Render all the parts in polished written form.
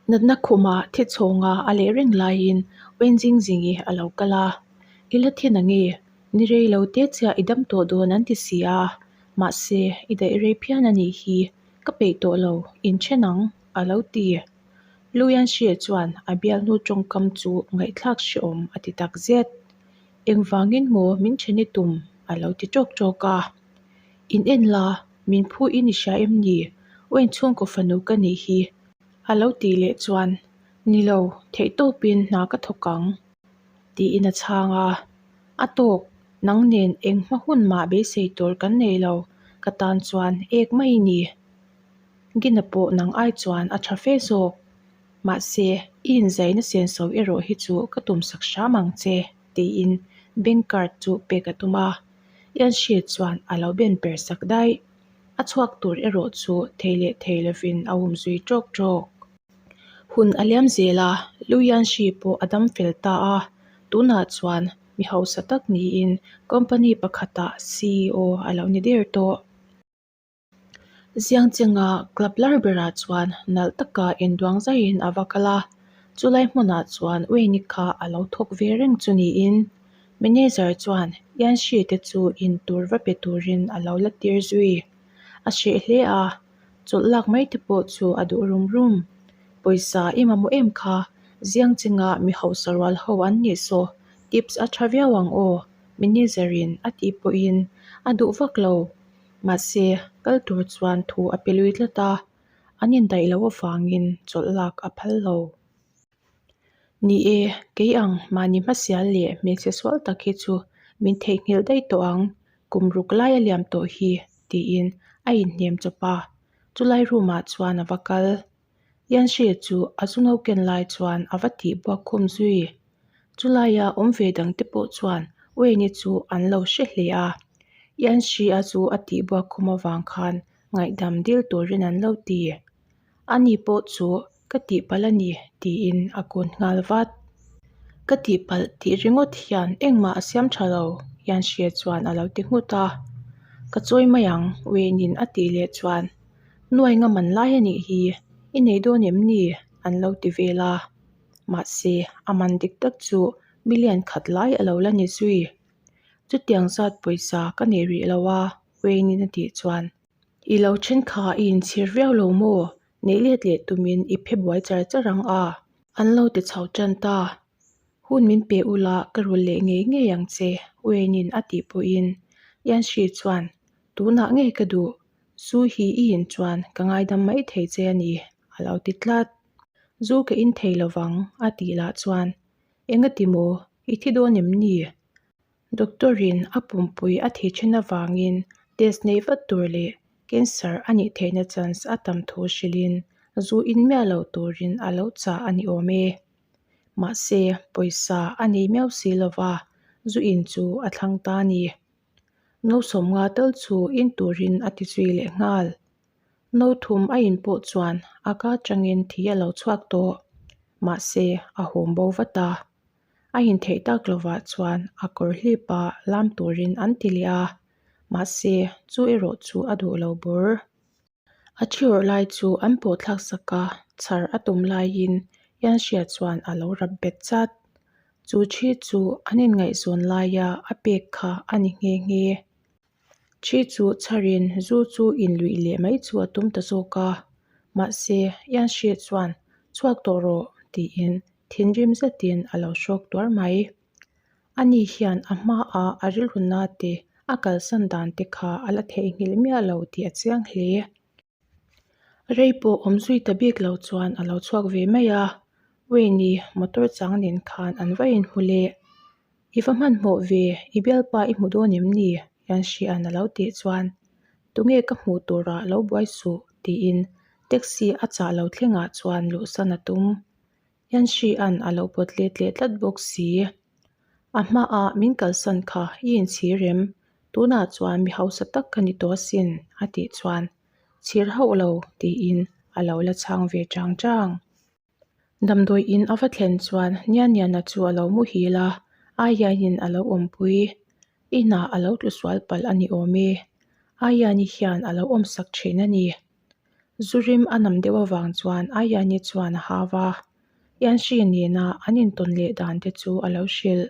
Natna khuma thi chhawnga a leh reng laiin Wen Jingzingi a lo kal a, I la thi nange? Ni rei lo te chiah i dam tawh dawn an ti si a, mahse i daih rei phian a nih hi, ka peih tawh lo, inthen ang, a lo ti. Lu Yanxie chuan a bialnu tawngkam chu ngaihthlak hrehawm a ti tak zet. Engvangin maw min then i tum? a lo ti tawk tawk a. In en la, min phu in i hria em ni? Wayne chhungkaw fanu ka nih hi. A lo tih leh chuan, Ni lo, theihtawpin hna ka thawk ang, tiin a chhang a. A tawk, nang nen eng hma hun mah beisei tur kan nei lo, ka tan chuan ek mai i ni. Gina pawh nang ai chuan a tha fe zawk. Mahse, i inzaina senso erawh hi chu ka tumsak hram ang che, tiin bank card chu pek a tum a. Yanxi chuan a lo ben per sak daih. A chhuak tur erawh chu thei leh thei lovin a um zui tawk tawk. Hun a liam zel a, Lu Yanxi pawh a dam fel ta a. Tunah chuan mi hausa tak niin company pakhatah CEO a lo ni der tawh. Ziangchenga club lar berah chuan nalh taka induang zaiin a va kal a, chulai hmunah chuan Wayne-i kha a lo thawk ve reng chu niin manager chuan Yanxi te chu in tur va pe turin a lo la tir zui. A hreh hle a, chawlh lak mai te pawh chu a duh rum rum. Pawisa i mamawh em kha, Ziangchenga mi hausa rual ho an nih saw, tips a tha viau ang aw, manager in a tih pawhin a duh vak lo. Mahse, kal tur chuan thu a pe lui tlat a, an indaih loh avangin chawlh lak a phal lo. Ni e, kei ang mahni hmasial leh hmeichhe sual tak hi chu min theihnghilh daih tawh ang, kum ruk lai a liam tawh hi, tiin a inhnem chawp a. Chulai room ah chuan a va kal. Yanxi chu a zu no ken lai chuan a va tih buak khum zui. Chulaia awm ve dang te pawh chuan Wayne-i chu an lo hre hle a. Yanxi-a chu a tih buak khum avang khan ngaihdam dil turin an lo ti. Ani pawh chu ka tihpalh a ni tiin a kun nghal vat. Ka tihpalh tih ringawt hian engmah a siam tha lo, Yanxi chuan a lo ti nghut a. Ka chawi mai ang, Wayne-in a tih leh chuan Nuai nga man lai a nih hi, i nei dawn em ni? an lo ti vel a. Mahse, a man dik tak chu million khat lai a lo la ni zui. Chutiang zat pawisa ka nei rih lo a, Wayne-in a tih chuan, I lo then kha i inchhir viau lo maw? Neih let leh tumin i phe buai char char ang a. An lo ti chho tan ta. Hun min pe ula ka rul leh ngei ngei ang che, Wayne-in a tih pawhin Yanxi chuan, Tunah ngei ka duh, Zu hi i in chuan ka ngaidam mai thei che a ni, a lo ti tlat. Zu ka in thei lovang, a tih lah chuan, Engati maw, i thi dawn em ni? Doctor-in a pumpui a thi then avangin test nei vat tur leh cancer a nih theihna chance a tam thu hrilhin zu in miah lo turin a lo chah a ni awm e. Mahse, pawisa a nei miau si lova, zu in chu a thlang ta a ni. No sawmnga tal chu in turin a ti zui leh nghal. No thum a in pawh chuan a ka atangin thi a lo chhuak tawh. Mahse, a hawm bo vat a. A intheih tak lovah chuan a kawr hlipa lam turin an ti leh a, mahse, chu erawh chu a duh lo bur. A thi awrh lai chu an pawh thlak sak a, chhar a tum laiin Yanxia chuan a lo rap bet chat. Chu thi chu an inngaihzawn laia a pek kha a ni nghe nghe. Thi chu chharin zu chu inluih leh mai chu a tum ta zawk a, mahse Yanxia chuan chhuak tawh rawh tiin thinrim zetin a lo hrawk tuar mai. Ani hian a hmaah a rilru na te a kalsan dan te kha a la theihnghilh miah lo tih a chiang hle. Rei pawh awm zui ta bik lo chuan a lo chhuak ve mai a, Wayne-i motor chang nen khan an va inhmu leh. I va hmanhmawh ve, i bialpa i hmu dawn em ni? Yanxi-a'n a lo tih chuan, Tunge ka hmuh turah lo buai suh tiin taxi a chah lo thlengah chuan luhsan a tum. Yanxi-a'n a lo pawt let leh tlat bawk si. A hmaah min kalsan kha i inchhir em? Tunah chuan mi hausa tak ka ni tawh asin, a tih chuan chhir hauh lo tiin a lo la chhang ve chang chang. Damdawi in a va thlen chuan Nianiana chu a lo muhil a, Aiain a lo awmpui. I hna a lo tlu sual palh a ni awm e. Aiani hian a lo awmsak thin a ni. Zu rim a nam deuh avang chuan Ayani chuan a hau a, Yanshi nena an intawn leh dan te chu a lo hrilh.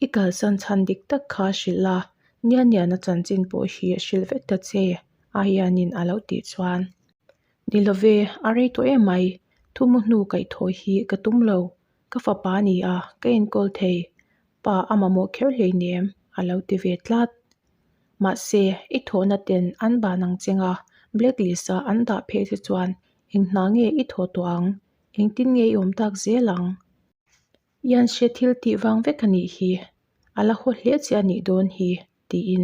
I kalsan chhan dik tak kha hrilh la, Nianiana chanchin pawh hi hrilh vek ta che, Ayani'n a lo tih chuan. Ni love, a rei tawh em mai, thu mu hnu kaihthawh hi ka tum lo, ka fapa a ni a, ka enkawl thei, pa a mamawh kher hleinem, a lo ti ve tlat. Mahse, i thawhna ten an ban ang cheng a, blacklist-a an dah phei che chuan eng hna nge i thawh tawh ang, engtin nge i awm tak zel ang? Ian hre thil tih vang vek a nih hi, a la haw hle che a nih dawn hi, tiin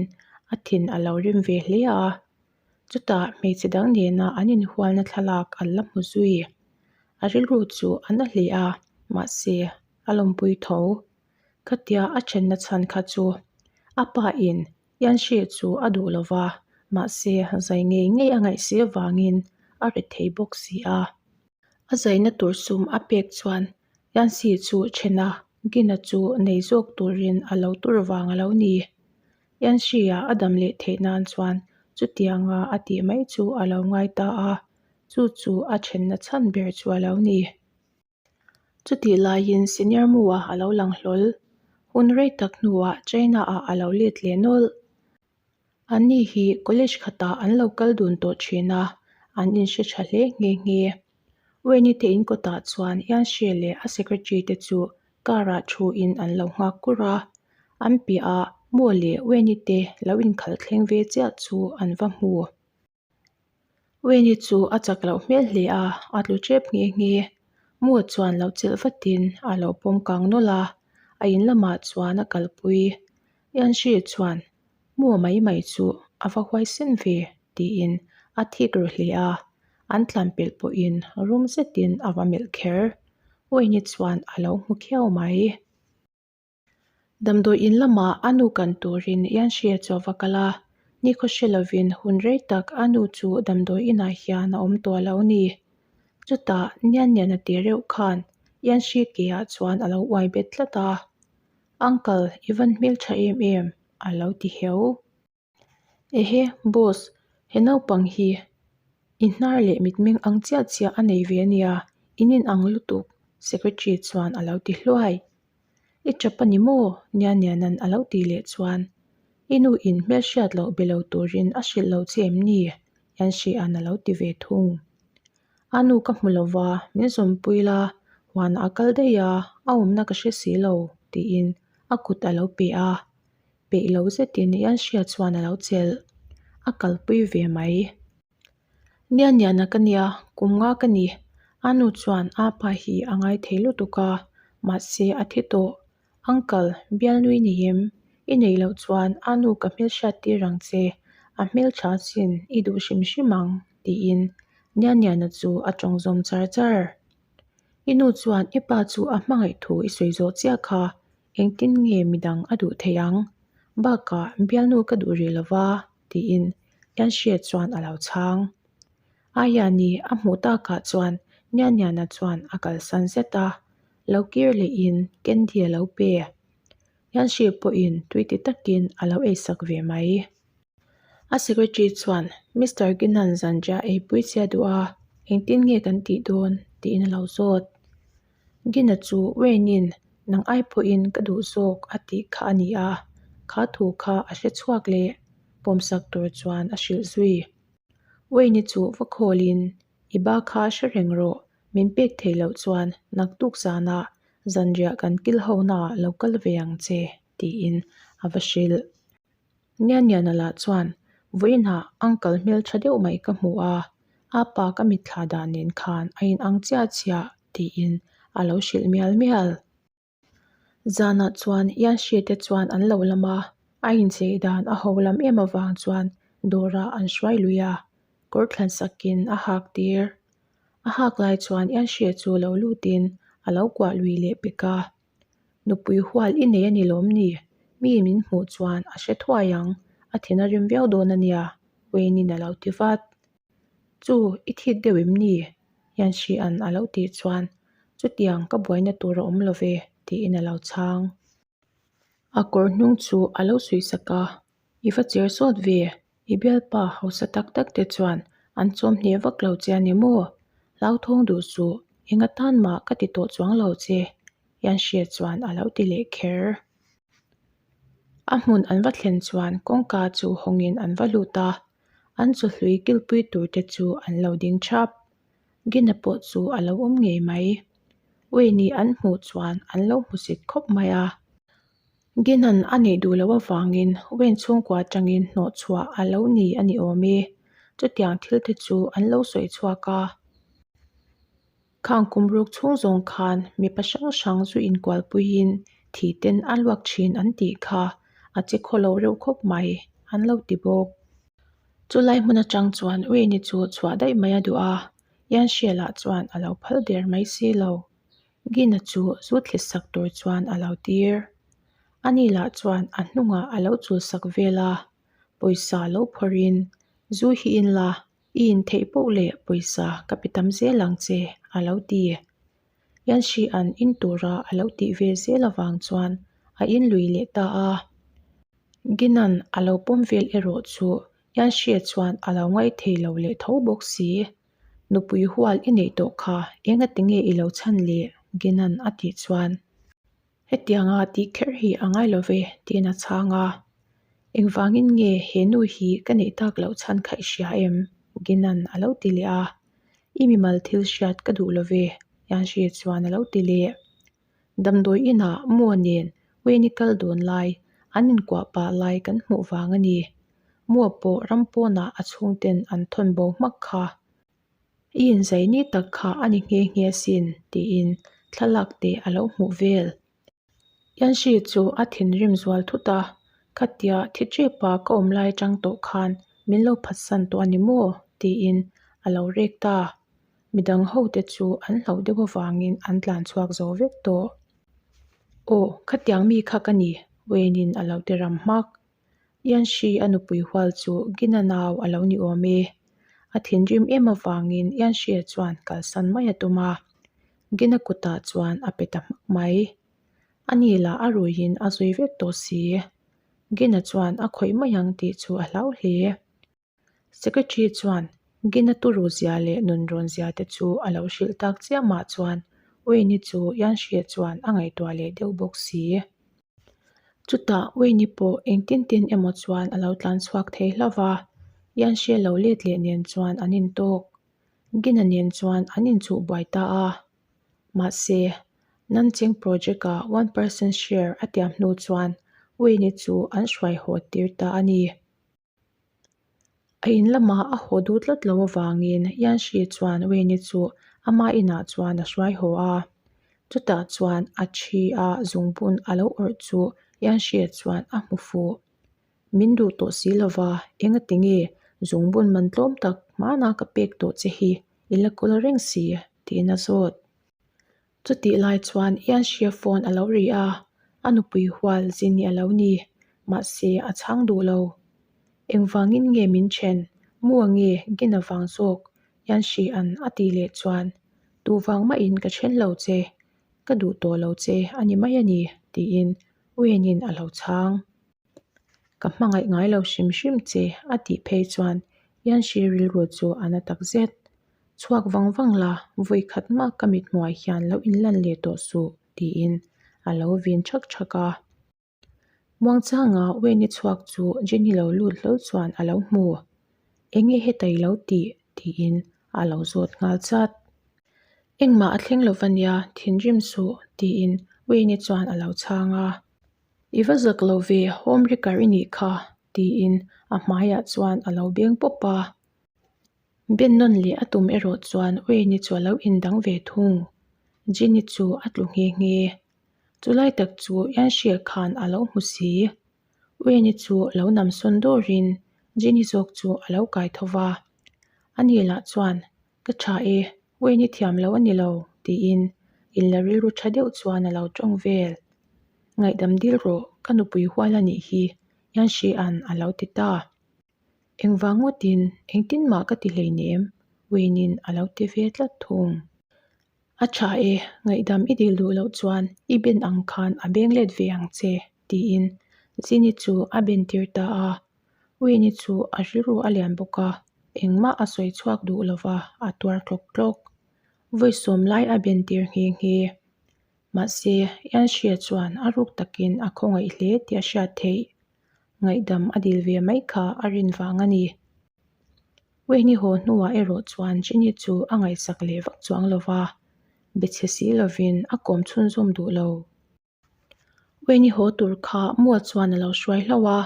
a thin a lo rim ve hle a. Chutah hmeichhe dang nena an inhualna thlalak an la hmu zui. A rilru chu a na hle a, mahse a lawmpui tho. Khatia a thenna chhan kha chu a pa in Yanshi chu a duh lo va, mahse zai ngei ngei a ngaih si avangin a ri thei bawk si a. A zaina tur sum a pek chuan Yanshi chu then a, Gina chu nei zawk turin a lo tur vang a lo ni. Yanshi-a a dam leh theih nan chuan chutianga a tih mai chu a lo ngai ta a, chu chu a thenna chhan ber chu a lo ni. Chutih laiin Senior Mu-a a lo lang hlawl. Hun rei tak hnuah China-ah a lo let leh nawlh. Anni hi college khatah an lo kal dun tawh thin a, an inhre tha hle nghe nghe. Wayne-i te in kawtah chuan Yanxie leh a secretary te chu car-ah thu-in an lo nghak kur a. An piahah Mo leh Wayne-i te lo inkhalh thleng ve chiah chu an va hmu. Wayne-i chu a chak loh hmel hle a, a tlu tep nghe nghe. Mo chuan lo chelh vatin a lo pawm kang nawlh a, a in lamah chuan a kalpui. Yanxi chuan, Mo mai mai chu a va huaisen ve, tiin a thik ru hle a, an tlan pelh pawhin rum zetin a va melh kher. Wayne-i chuan a lo hmu khiau mai. Damdawi in lamah a nu kan turin Yanxia chu a va kal a, nikhaw hre lovin hun rei tak a nu chu damdawi inah hian a awm tawh lo ni. Chutah Nian Nian a ti reuh khan Yanxi ke ah chuan a lo uai bet tlat a, Uncle, i van hmeltha em em, a lo ti heu. Ehe, boss, he naupang hi i hnar leh mitmeng ang chiah chiah a nei ve ania, in in ang lutuk, secretary chuan a lo ti hluai. I tap a ni maw? Nia Niana'n a lo tih leh chuan, I nu in hmelhriat loh be lo turin a hrilh lo che em ni? Yanxi-a'n a lo ti ve thung. A nu ka hmu lova, min zawmpui la, huanah a kal daih a, a awmna ka hre si lo, tiin a kut a lo pe a. Peih lo zetin Yanxia chuan a lo chelh. A kalpui ve mai. Nia Niana ka nia, kum nga ka ni. A nu chuan a pa hi a ngai thei lutuk a, mahse a thi tawh. Uncle, bialnui ni em? I neih loh chuan a nu ka hmelhriat tir ang che, a hmeltha sin i duh hrim hrim ang, tiin Nia Niana chu a tawng zawm char char. I nu chuan i pa chu a hmangaih thu i sawi zawh chiah kha, Engtin nge midang a duh theih ang? Bakah bialnu ka duh rih lova, tiin Yanxie chuan a lo chhang. Ayani a hmuh takah chuan Nianiana chuan a kalsan zet a, lo kir lehin candy a lo pe. Yanxie pawhin tui ti takin a lo eisak ve mai. A secretary chuan Mister Ginan zanriah eipui che a duh a, engtin nge kan tih dawn? tiin a lo zawt. Gina chu Wayne-in nang ai pawhin ka duh zawk a tih kha a ni a, kha thu kha a hre chhuak leh pawmsak tur chuan a hrilh zui. Wayne-i chu va khawlin, I ba kha hre reng rawh, min pek theih loh chuan naktuk zanah zanriah kan kil ho naah lo kal ve ang che, tiin a va hrilh. Nianiana lah chuan, Vawiinah uncle hmeltha deuh mai ka hmu a, a pa ka mitthla dan nen khan a inang chiah chiah, tiin a lo hrilh mial mial. Zanah chuan Yanxi te chuan an lo lam a, a inchei dan a ho lam em avang chuan dawrah an hruai lui a, kawr thlan sakin a hak tir. A hak lai chuan Yanxi chu lo lutin a lo kuah lui leh pek a. Nupui hual i nei a ni lawm ni? Mi min hmuh chuan a hre thuai ang, a thin a rim viau dawn a nia, Wayne-in a lo ti vat. Chu, i thik deuh em ni? Yanxi-a'n a lo tih chuan, Chutiang ka buaina tur a awm lo ve, tiin a lo chhang. A kawr hnung chu a lo suihsak a, I va cher sawt ve, i bialpa hausa tak tak te chuan An chawm hneh vak lo che a ni maw? Hlauthawng duh suh, eng atan mah ka ti tawh chuang lo che, Yanxia chuan a lo ti leh kher. A hmun an va thlen chuan kawngka chu hawngin an va lut a, an chawhlui kilpui tur te chu an lo ding thap. Gina pawh chu a lo awm ngei mai. Wayne-i an hmuh chuan an lo hmusit khawp mai a. Gina'n a neih duh loh avangin Wayne chhungkua atangin hnawh chhuah a lo ni a ni awm e. Chutiang thil te chu an lo sawi chhuak a. Khang kum ruk chhung zawng khan mipa hrang hrang zu inkualpuiin thi ten a luak thin an tih kha a che khaw lo reuh khawp mai an lo ti bawk. Chulai hmun atang chuan Wayne-i chu chhuah daih mai a duh a, Yanxia-lah chuan a lo phal der mai si lo. Gina chu zu thli sak tur chuan a lo tir. Ani lah chuan a hnungah a lo chul sak vel a, pawisa lo phawrhin, Zu hi in la, i intheih poh leh pawisa ka pe tam zel ang che, a lo ti. Yanxi-a'n in tura a lo tih ve zel avang chuan a in lui leh ta a. Gina'n a lo pawm vel erawh chu Yanxi chuan a lo ngaithei lo leh tho bawk si. Nupui hual i neih tawh kha engati nge i lo chhan le? Gina'n a tih chuan. Hetianga tih kher hi a ngai lo ve, tiin a chhang a. Engvangin nge he nu hi ka neih tak loh chhan kha i hria em? Gina'n a lo ti leh a. I mimal thil hriat ka duh lo ve, Yanxi chuan a lo ti leh. Damdawi inah Mua nen Wayne-i kal dawn lai, an inkuah pah lai kan hmuh vang a ni. Mua pawh ram pawnah a chhungten an thawn bo hmak kha. I inzai ni tak kha a ni nghe nghe asin, tiin thlalak te a lo hmuh vel. Yanxi chu a thinrim zual thut a, Khatia thi ṭepa ka awm lai aṭang tawh khan min lo phatsan tawh a ni maw? tiin a lo rek ta. Midang ho te chu an hlauh deuh avangin an tlan chhuak zo vek tawh. Aw, khatiang mi kha ka ni, Wayne-in a lo ti ram hmak. Yanxi a nupui hual chu Gina nau a lo ni awm e. A thinrim em avangin Yanxi-a chuan kalsan mai a tum a. Gina kutah chuan a pe ta hmak mai. Ani lah a ruiin a zui vek tawh si. Gina chuan a khawih mai ang tih chu a hlau hle. Secretary chuan Gina turu zia leh nunrawn zia te chu a lo hrilh tak chiah mah chuan Wayne-i chu Yanxia chuan a ngaihtuah leh deuh bawk si. Chutah Wayne-i pawh engtin tin emaw chuan a lo tlan chhuak thei hlauh va, Yanxia lo let leh nen chuan an intawk. Gina nen chuan an inchuh buai ta a. Mahse, Nanching project-a 1% share a tiam hnu chuan Wayne-i chu an hruai haw tir ta a ni. A in lamah a haw duh tlat lo avangin Yanxi chuan Wayne-i chu ama inah chuan a hruai haw a. Chutah chuan a thi a zungbun a lo awrh chu Yanxi chuan a hmu fuh. Min duh tawh si lova, engati nge zungbun man tlawm tak hmana ka pek tawh che hi i la kawl reng si? tiin a zawt. Chutih lai chuan Ianxia phone a lo ri a, a nupui hual zin hi a lo ni, mahse a chhang duh lo. Engvangin nge min then? Mu ange Gina vang zawk Ianxia'n a tih leh chuan, Tu vang mahin ka then lo che, ka duh tawh lo che a ni mai a ni, tiin Wayne-in a lo chhang. Ka hmangaih ngai lo hrim hrim che a tih phei chuan Ianxi rilru chu a na takzet. Chhuak vang vang la, vawi khat mah ka mit hmuai hian lo inlan leh tawh suh, tiin a lo vin thak thak a. Muangchanga Wayne-i chhuak chu Jenny lo lut hlawl chuan a lo hmu. Enge heta i lo tih? tiin a lo zawt nghal chat. Engmah a thleng lova nia, thinrim suh, tiin Wayne-i chuan a lo chhang a. I va zak lo ve, home wrecker i nih kha, tiin a hmaiah chuan a lo beng pawp a. Ben nawn leh a tum erawh chuan Wayne-i chu a lo indang ve thung. Jenny chu a tlu nghe nghe. Chulai tak chu Yanxia khan a lo hmu si. Wayne-i chu lo nam sawn dawrin Jenny zawk chu a lo kai tho va. Ani lah chuan, Ka tha e, Wayne-i thiam lo a ni lo, tiin inla rilru tha deuh chuan a lo tawng vel. Ngaihdam dil rawh, ka nupui hual a nih hi, Yanxi-a'n a lo ti ta. Engvang ngawtin engtin mah ka ti hleinem, Wayne-in a lo ti ve tlat thung. A tha e, ngaihdam i dil duh loh chuan i ben ang khan a beng let ve ang che, tiin Zini chu a ben tir ta a. Wayne-i chu a rilru a lian bawk a, Engmah a sawi chhuak duh lova, a tuar tlawk tlawk. Vawi sawm lai a ben tir nghe nghe. Mahse, Yanxia chuan a ruk takin a khawngaih hle tih a hriat theih. Ngaihdam a dil ve mai kha a rin vang a ni. Wayne-i haw hnuah erawh chuan Jenny chu a ngaihsak leh vak chuang lo va, be chhe si lovin a kawm chhunzawm duh lo. Wayne-i haw tur kha Mua chuan a lo hruai hlauh a,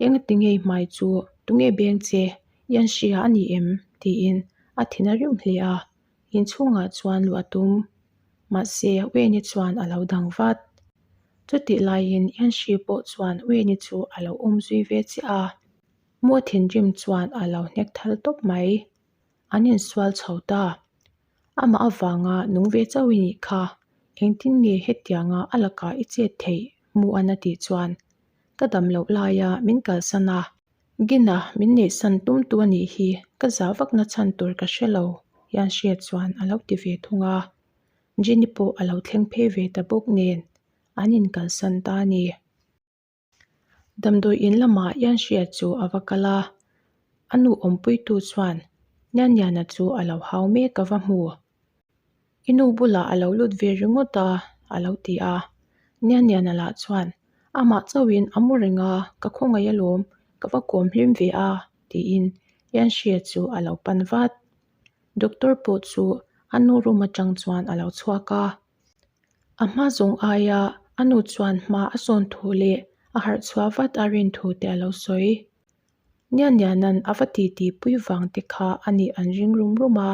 Engati ngei hmai chu tunge beng che i an hria a ni em? tiin a thin a rim hle a, inchhungah chuan luh a tum. Mahse, Wayne-i chuan a lo dang vat. Chutih laiin Yanxi pawh chuan Wayne-i chu a lo um zui ve chiah a, Mua thinrim chuan a lo hnek thal tawp mai. An insual chho ta. Amah avanga nung ve chauh i nih kha, engtin nge hetianga a lakah i chet theih Muan a tih chuan ka dam loh laia min kalsan a, Gina min neihsan tum tu a nih hi ka zah vakna chhan tur ka hre lo hian hriat chuan a lo ti ve thung a, Jenny pawh a lo thleng phei ve ta bawk nen an inkalsan ta a ni. Damdawi in lamah Ian Hria chu a va kal a, a nu awmpuitu chuan Nianniana chu a lo hau mek a va hmu. I nu bulah a lo lut ve ringawt a, a lo ti a. Nianniana lah chuan, Amah chauhin a mu reng a, ka khawngaih alawm, ka va kawm hlim ve a, tiin Ian Hria chu a lo pan vat. Doctor pawh chu a nu room atang chuan a lo chhuak a. A hma zawng aia a nu chuan hma a sawn thu leh a harh chhuah vat a rin thu te a lo sawi. Nianniana'n a va titi pui vang te kha a nih an ring rum rum a.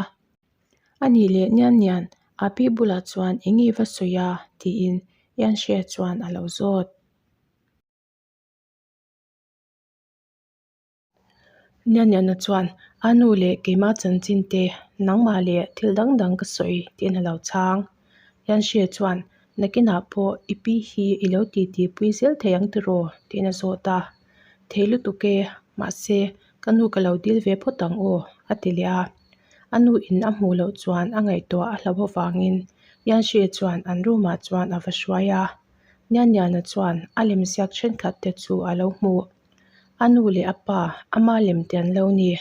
A nih leh Niannian a pi bulah chuan eng nge va sawi a? tiin Yanxia chuan a lo zawt. Nianniana chuan, A nu leh keimah chanchin te, nangmah leh thil dang dang ka sawi tiin a lo chhang. Yanxia chuan, Nakinah pawh i pi hi i lo titi pui zel thei ang tiraw? tiin a zawt a. Thei lutuk e, mahse ka nu ka lo dil ve phawt ang aw, a ti leh a. A nu in a hmuh loh chuan a ngaihtuah a hlauh avangin Yanxia chuan an room ah chuan a va hruai a. Nianniana chuan a lemziak thenkhat te chu a lo hmuh. A nu leh a pa ama lem te an lo ni.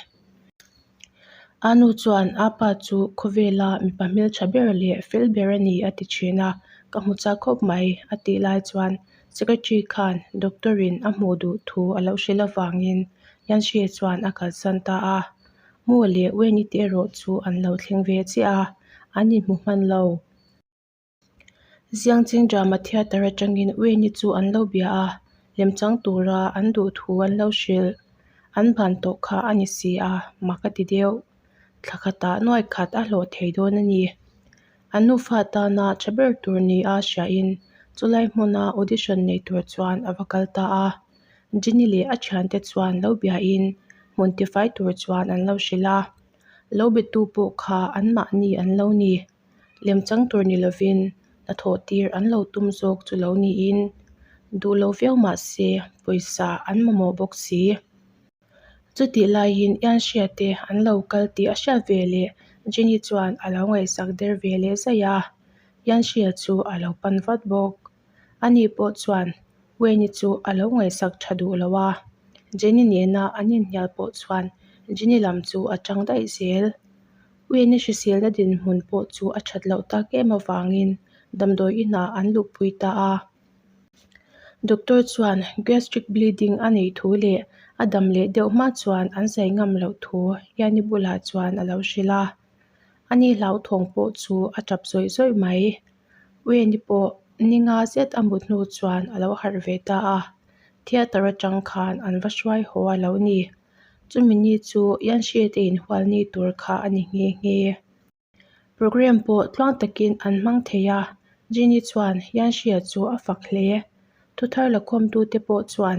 A nu chuan a pa chu khawvela mipa hmeltha ber leh fel ber a ni a ti thin a, ka hmu chak khawp mai a tih lai chuan secretary khan doctor in a hmuh duh thu a lo hrilh avangin Yanxi chuan a kalsan ta a. Mu leh Wayne-i te erawh chu an lo thleng ve chiah a, an inhmu hman lo. Ziangching Drama Theatre atangin Wayne-i chu an lo bia a, lemchang tura an duh thu an lo hrilh. An ban tawh kha a ni si a, mak a ti deuh. Thla khatah nuai khat a hlawh thei dawn a ni. An nufa tana tha ber tur nia hriain chulai hmuna audition nei tur chuan a va kal ta a. Jenny leh a thiante chuan lo biain hmun tifai tur chuan an lo hrilh a. Lo betu pawh kha anmahni an lo ni. Lemchang tur ni lovin hnathawh tir an lo tum zawk chu lo niin duh lo viau mah se pawisa an mamawh bawk si. Chutih laiin Ianxia te an lo kal tih a hriat ve leh Jenny chuan a lo ngaihsak der ve leh zaih a, Ianxia chu a lo pan vat bawk. Ani pawh chuan Wayne-i chu a lo ngaihsak tha duh lo a, Jenny nena an inhnial pawh chuan Jenny lam chu a tang daih zel. Wayne-i hriselna dinhmun pawh chu a that loh tak em avangin damdawi inah an luhpui ta a. Doctor chuan gastric bleeding a neih thu leh a dam leh deuh hma chuan an zai ngam loh thu Ian-i bulah chuan a lo hrilh a. Ani hlauthawng pawh chu a tap zawih zawih mai. Wayne-i pawh ni nga zet a mut hnu chuan a lo harh ve ta a, theatre atang khan an va hruai haw a lo ni. Chumi ni chu Yanxi te inhual ni tur kha a ni nghe nghe. Programme pawh tluang takin an hmang thei a, Jenny chuan Yanxia chu a fak hle. Thuthar lakhawmtute pawh chuan,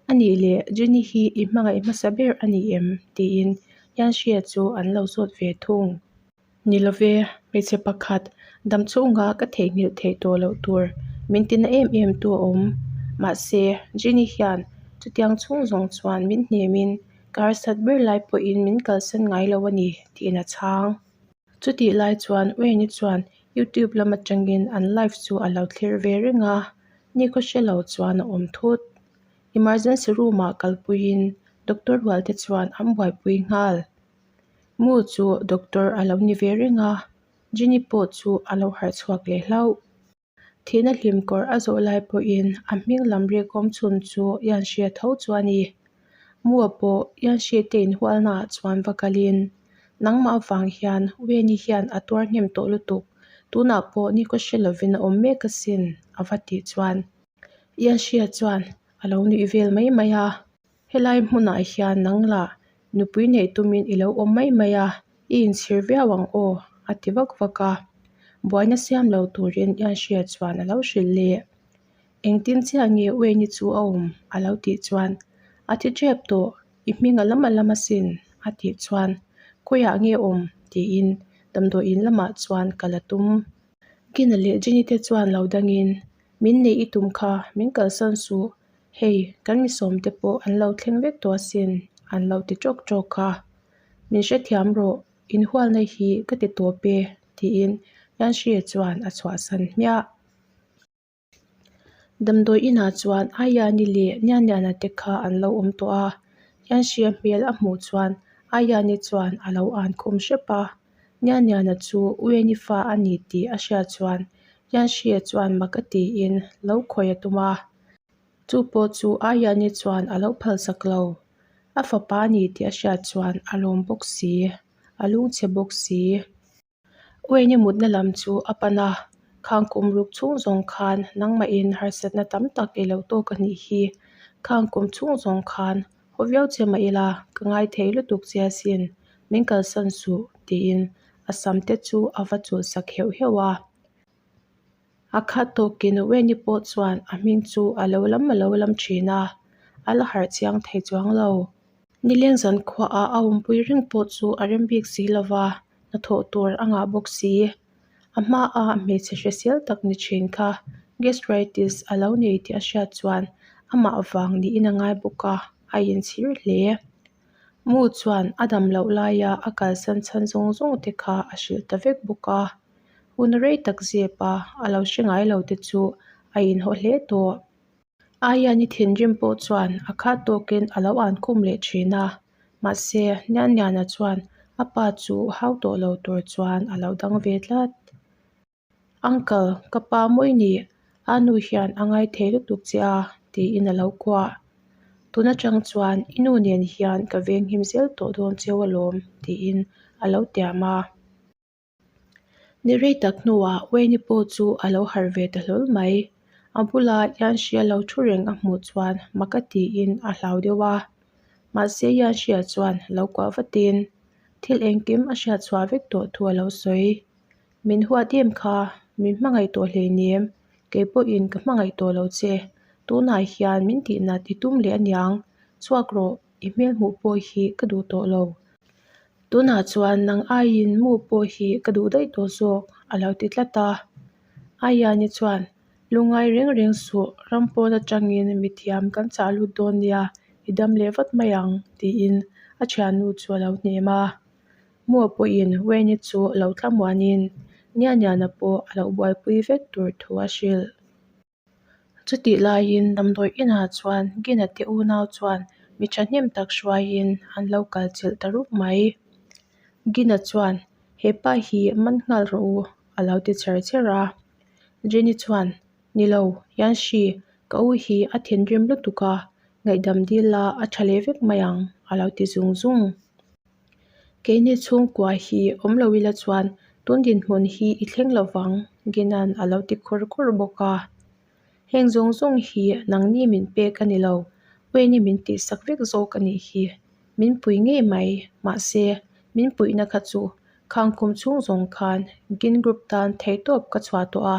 A nih leh Jenny hi i hmangaih hmasa ber a ni em? tiin Yanxia chu an lo zawt ve thung. Ni love, hmeichhe pakhat dam chhunga ka theihnghilh theih tawh loh tur min tina em em tu a awm. Mahse, Jenny hian chutiang chhung zawng chuan min hnemin ka harsat ber lai pawhin min kalsan ngai lo a ni tiin a chhang. Chutih lai chuan Wayne-i chuan YouTube lam atangin an live chu a lo thlir ve reng a, nikhaw hre lo chuan a awm thut. Emergency room-ah kalpuiin doctor rualte chuan an buaipui nghal. Mu chu doctor a lo ni ve reng a, Jenny pawh chu a lo harh chhuak leh hlauh. Thihna hlim kawr a zawh lai pawhin a hming lam rik awm chhun chu Yanxia tho chu a ni. Mua pawh Yanxia te inhualnaah chuan va kalin, Nangmah avang hian Weni hian a tuar hnem tawh lutuk, tunah pawh nikhaw hre lovin a awm mek asin, a va tih chuan Yanxia chuan a lo nuih vel mai mai a. Helai hmunah hian nang lah nupui neih tumin i lo awm mai mai a, i inchhir viau ang aw, a ti vak vak a. Buaina siam lo turin Ianhria chuan a lo hrilh leh. Engtin chiah nge Wayne-i chu a awm? a lo tih chuan, A thi tep tawh, i hming a lam a lam asin, a tih chuan, Khawiah nge awm? tiin damdawiin lamah chuan ka la tum. Gina leh Jenny te chuan lo dangin, Min neih i tum kha, min kalsan suh, Hei, kan mi sawmte pawh an lo thleng vek tawh asin, an lo ti tawk tawk a. Min hrethiam rawh, inhualna hi ka ti tawp e, tiin Yanxia chuan a chhuahsan hmiah. Damdawi inah chuan Ayani leh Nianiana te kha an lo awm tawh a, Yanxia hmel a hmuh chuan Ayani chuan a lo an khum hrep a. Nianiana chu Weni fa a ni tih a hriat chuan Yanxia chuan mak a tiin lo khawih a tum a. Chu pawh chu Ayani chuan a lo phalsak lo. A fapa a ni tih a hriat chuan a lawm bawk si, a lungchhe bawk si. Wayne-i mutna lam chu a pan a, Khang kum ruk chhung zawng khan nangmahin harsatna tam tak i lo tawk a nih hi. Khang kum chhung zawng khan haw viau che mah ila ka ngai thei lutuk che asin, min kalsan suh, tiin a sam te chu a va chulhsak heuh heuh a. A khat tawkin Weni pawh chuan a hming chu a lo lam a lo lam thin a, a la harh chiang thei chuang lo. Nileng zan khuaah a awmpui reng pawh chu a rem bik si lo va, hnathawh tur a ngah bawk si. A hmaa hmeichhe hrisel tak ni thin kha gastritis a lo nei tih a hriat chuan amah vang niin a ngai bawk a, a inchhir hle. Mu chuan a dam loh laia a kalsan chhan zawng zawng te kha a hrilh ta vek bawk a. Hun rei tak zep a, a lo hre ngai lo te chu a inhaw hle tawh. Aiani thinrim pawh chuan a khat tawkin a lo an khum leh thin a, mahse Nianniana chuan a pa chu hau tawh lo tur chuan a lo dang ve tlat. Uncle, ka pa mawi ni, a nu hian a ngai thei lutuk che a, tiin a lo kuah. Tun atang chuan i nu nen hian ka venghim zel tawh dawn cheu alawm, tiin a lo tiam a. Ni rei tak hnuah Wayne-i pawh chu a lo harh ve ta hlawl mai. A bula Yanxia lo thu reng a hmuh chuan mak a tiin a hlau deuh a. Mahse Yanxia chuan lo kuah vatin thil engkim a hriat chhuah vek tawh thu a lo sawi. Min huat em kha, min hmangaih tawh hleinem, kei pawhin ka hmangaih tawh lo che. Tunah hian min tihnat i tum leh aniang, chhuak rawh, i hmel hmuh pawh hi ka duh tawh lo. Tunah chuan nang aiin mu pawh hi ka duh daih tawh zawk a lo ti tlat a. Aiani chuan, Lungngai reng reng suh, ram pawn atangin mithiam kan chah lut dawn nia, i dam leh vat mai ang, tiin a thiannu chu a lo hnem a. Mua pawhin Wayne chu lo thlamuanin Nianiana pawh a lo buaipui vek tur thu a hrilh. Chutih laiin damdawi inah chuan Gina te unau chuan mi thahnem tak hruaiin an lo kal chilh ta rup mai. Gina chuan, He pa hi man nghal rawh u, a lo ti chher chher a. Jenny chuan, Ni lo, Yanxi, ka u hi a thinrim lutuk a, ngaihdam dil la a tha leh vek mai ang, a lo ti zung zung. Keini chhungkua hi awm lo ila chuan tun dinhmun hi i thleng lo vang, Ginan a lo ti khur khur bawk a. Heng zawng zawng hi nangni min pek a ni lo, Wayne-i min tihsak vek zawk a nih hi. Min pui ngei mai, mahse min puihna kha chu khang kum chhung zawng khan Gin Group tan theihtawp ka chhuah tawh a,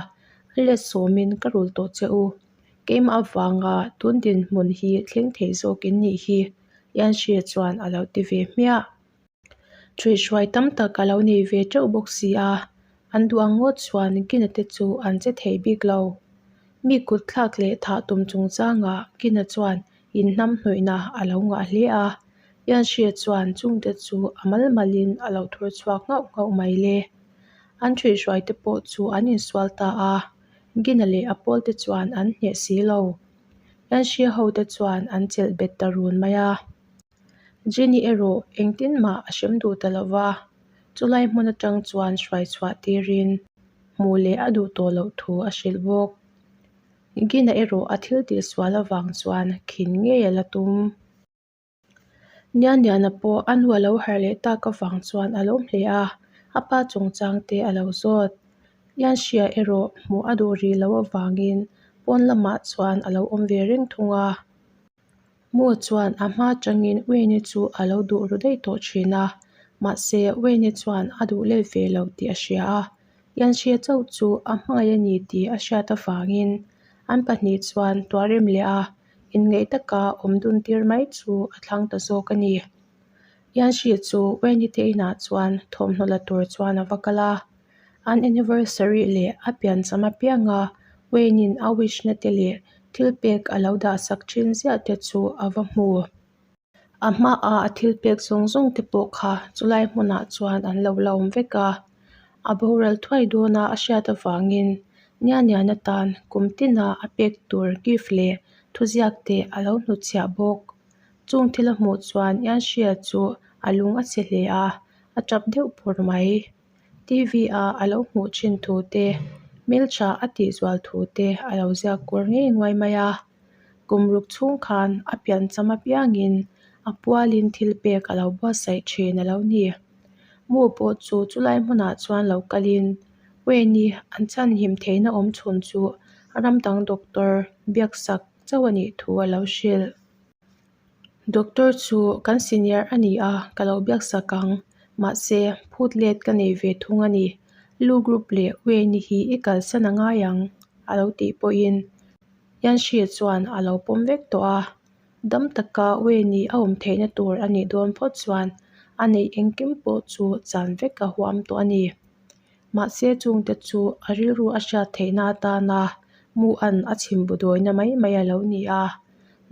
a let sawmin ka rul tawh che u. Keimah avanga tun dinhmun hi thleng thei zawk in nih hi. Yanxia chuan a lo ti ve hmiah. Ṭhuihhruai tam tak a lo nei ve ṭeuh bawk si a, an duh ang ngawt chuan Gina te chu an che thei bik lo. Mi kut thlak leh thah tum chungchangah Gina chuan inhnam hnawihna a lo ngah hle a, Yanxia chuan chungte chu a mal malin a lo thur chhuak nghauh nghauh mai le. An ṭhuihhruai te pawh chu an insual ta a, Gina leh a pawlte chuan an hneh si lo. Yanxia hote chuan an chelh bet ta run mai a. Jenny erawh engtin mah a hrem duh ta lo va, chulai hmun atang chuan hruai chhuah tirin hmuh leh a duh tawh loh thu a hrilh bawk. Gina erawh a thil tihsual avang chuan khin ngei a la tum. Nianiana pawh a nu a lo harh leh tak avang chuan a lawm hle a, a pa chungchang te a lo zawt. Lianhria erawh hmuh a duh rih loh avangin pawn lamah chuan a lo awm ve reng thung a. Mu chuan a hma atangin Wayne chu a lo duh ru daih tawh thin a, mahse Wayne chuan a duh let ve lo tih a hria a, Lianhria chauh chu a hmangaih a ni tih a hriat avangin an pahnih chuan tuahrem leh a inngeih taka awm dun tir mai chu a thlang ta zawk a ni. Yanshi chu Wendy te inah chuan thawmhnaw la tur chuan a va kal a, an anniversary leh a piancham apianga Wayne-in a wish na te leh thil pek a lo dah sak thin ziah te chu a va hmu. A hmaa a thil pek zawng zawng te pawh kha chulai hmunah chuan an lo la awm vek a, a boral thuai dawna a hriat avangin Nianian atan kum tina a pek tur gift leh thuziak te a lo hnutchhiah bawk. Chung thil a hmuh chuan Yanshia chu a lung a chhe hle a, a tap deuh pur mai. T_V a a lo hmuh thin thu te, hmeltha a tih zual thu te a lo ziak kur ngei nguai mai a. Kum ruk chhung khan a piancham apiangin a pualin thil pek a lo buatsaih thin a lo ni. Mu pawh chu chulai hmunah chuan lo kalin Wayne-i an chhanhim theihna awm chhun chu ram dang doctor biaksak chauh a nih thu a lo hrilh. Doctor chu kan senior a ni a, ka lo biaksak ang. Mahse, phut let ka nei ve thung a ni. Lu group leh Wayne-i hi i kalsan a ngai ang a lo tih pawhin Yanshi chuan a lo pawm vek tawh a. Dam taka Wayne-i a awm theihna tur a nih dawn phawt chuan a neih engkim pawh chu chan vek a huam tawh a ni. Mahse chungte chu a rilru a hriat theihna atana mu an a chhim bu dawina mai mai a lo ni a.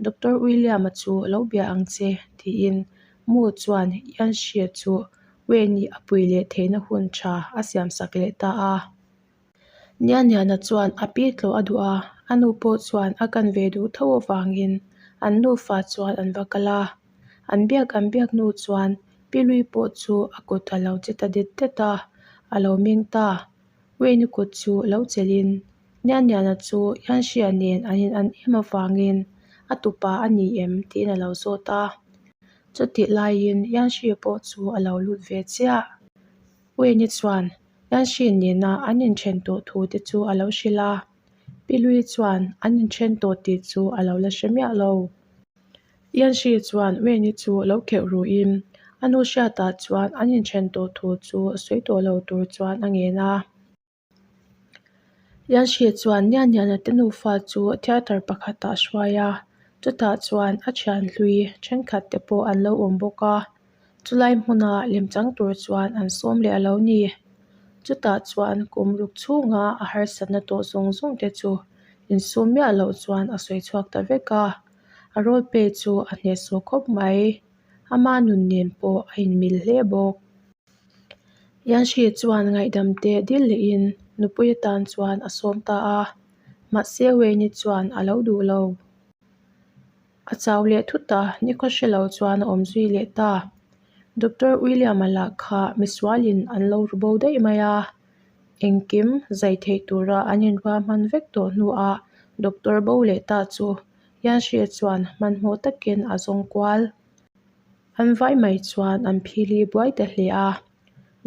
Doctor William-a chu lo bia ang che tiin mu chuan Yanshi chu Wayne-i a pui leh theihna hun tha a siamsak leh ta a. Nianiana chuan a pi tlawh a duh a, a nu pawh chuan a kan ve duh tho avangin an nufa chuan an va kal a. An biak an biak hnu chuan Pi Lui pawh chu a kut a lo che ta det det a, a lo meng ta. Wayne-i kut chu lo chelhin Nianiana chu Yanxia nen an in an em avangin a tupa a ni em tiin a lo zawt a. Chutih laiin Yanxia pawh chu a lo lut ve chiah. Wayne-i chuan Yanxi nena an inthen tawh thu te chu a lo hrilh a, Pi Lui chuan an inthen tawh tih chu a lo la hre miah lo. Yanxi chuan Wayne-i chu lo kheuh ruin a nu hriatah chuan an inthen tawh thu chu sawi tawh lo tur chuan a ngen a. Yanxi chuan Nianiana te nufa chu theatre pakhatah a hruai a, chutah chuan a thian hlui thenkhat te pawh an lo awm bawk a. Chulai hmuna lemchang tur chuan an sawm leh a lo ni. Chutah chuan kum ruk chhunga a harsatna tawh zawng zawng te chu insum miah loh chuan a sawi chhuak ta vek a, a role play chu a hnehsawh khawp mai. Ama nun nen pawh a inmil hle bawk. Yanshi chuan ngaihdam te dil lehin nupui atan chuan a sawm ta a, mahse Wayne-i chuan a lo duh lo. A chau leh thut a, nikhaw hre lo chuan a awm zui leh ta. Doctor William-a lah kha misualin an lo ru bo daih mai a, engkim zai theih tura an inruahman vek tawh hnuah doctor bo leh ta chu Yanshi chuan hmanhmawh takin a zawng kual. An vai mai chuan an phili buai ta hle a,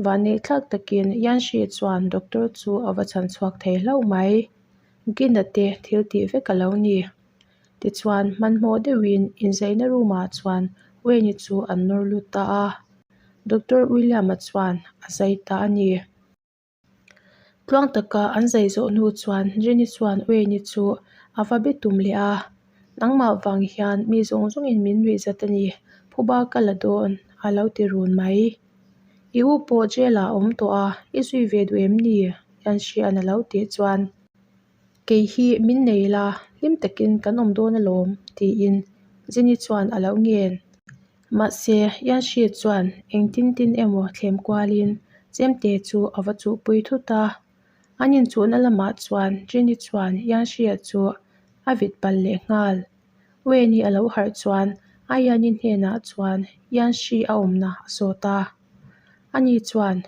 vanneih thlak takin Yanshi chuan doctor chu a va chhan chhuak thei hlauh mai. Gina te thil tih vek a lo ni. Tichuan hmanhmawh deuhin inzaina room ah chuan Wayne-i chu an nawr lut ta a, Doctor William-a chuan a zai ta a ni. Tluang taka an zai zawh hnu chuan Jenny chuan Wayne-i chu a va be tum leh a, Nangmah vang hian mi zawng zawngin min nuih zat a ni, phuba ka la dawn a lo ti run mai. I u pawh jail ah a awm tawh a, i zui ve duh em ni? Yanxi-a'n a lo tih chuan Kei hi min nei la, hlim takin kan awm dawn alawm tiin Jenny chuan a lo ngen. Mahse, Yanxi chuan engtin tin emaw thlem kualin chemte chu a va chuhpui thut a. An inchuhna lamah chuan Jenny chuan Yanxi-a chu a vit palh leh nghal. Wayne-i a lo harh chuan Aiani hnenah chuan Yanshi a awmna a zawt a. Ani chuan,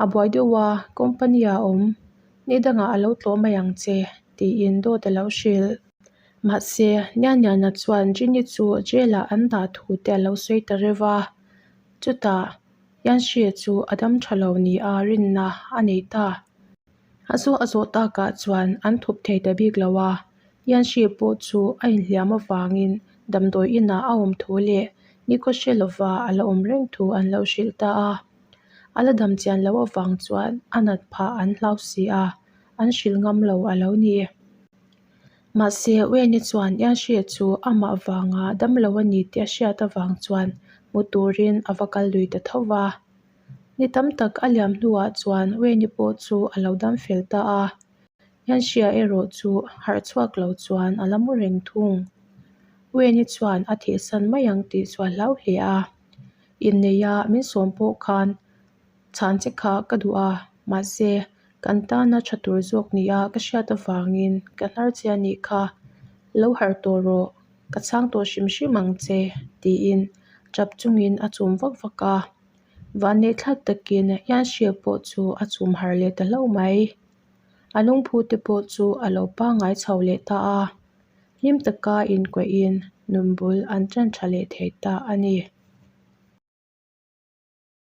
A buai deuh a, company ah a awm, ni dangah a lo tlawh mai ang che, tiin dawt a lo hrilh. Mahse, Nianiana chuan Rini chu jail ah an dah thu te a lo sawi ta reuh a. Chutah, Yanshi chu a dam tha lo nia rinna a nei ta. A zawh a zawh takah chuan an thup thei ta bik lo a, Yanshi pawh chu a inhliam avangin damdawi inah a awm thu leh nikhaw hre lova a la awm reng thu an lo hrilh ta a. A la dam chian loh avang chuan a nat phah an hlau si a, an hrilh ngam lo a lo ni. Mahse, Wayne chuan Yanshi chu amah vanga damlo a ni tih a hriat avang chuan hmu turin a va kal lui ta tho va. Ni tam tak a liam hnuah chuan Wayne pawh chu a lo dam fel ta a. Yanshi erawh chu harh chhuak lo chuan a la mu reng thung. Wayne chuan a thihsan mai ang tih chu a hlau hle a. Inneia min sawm pawh khan chhan che kha ka duh a, mahse kan tana tha tur zawk nia ka hriat avangin ka hnar che a nih kha, lo harh tawh rawh, ka chhang tawh hrim hrim ang che tiin tap chungin a chum vak vak a. Vanneihthlak takin Yanshia pawh chu a chum harh leh ta hlauh mai. A lungphu te pawh chu a lo pangngai chho leh ta a, hlim taka inkuahin nunbul an tan tha leh thei ta a ni.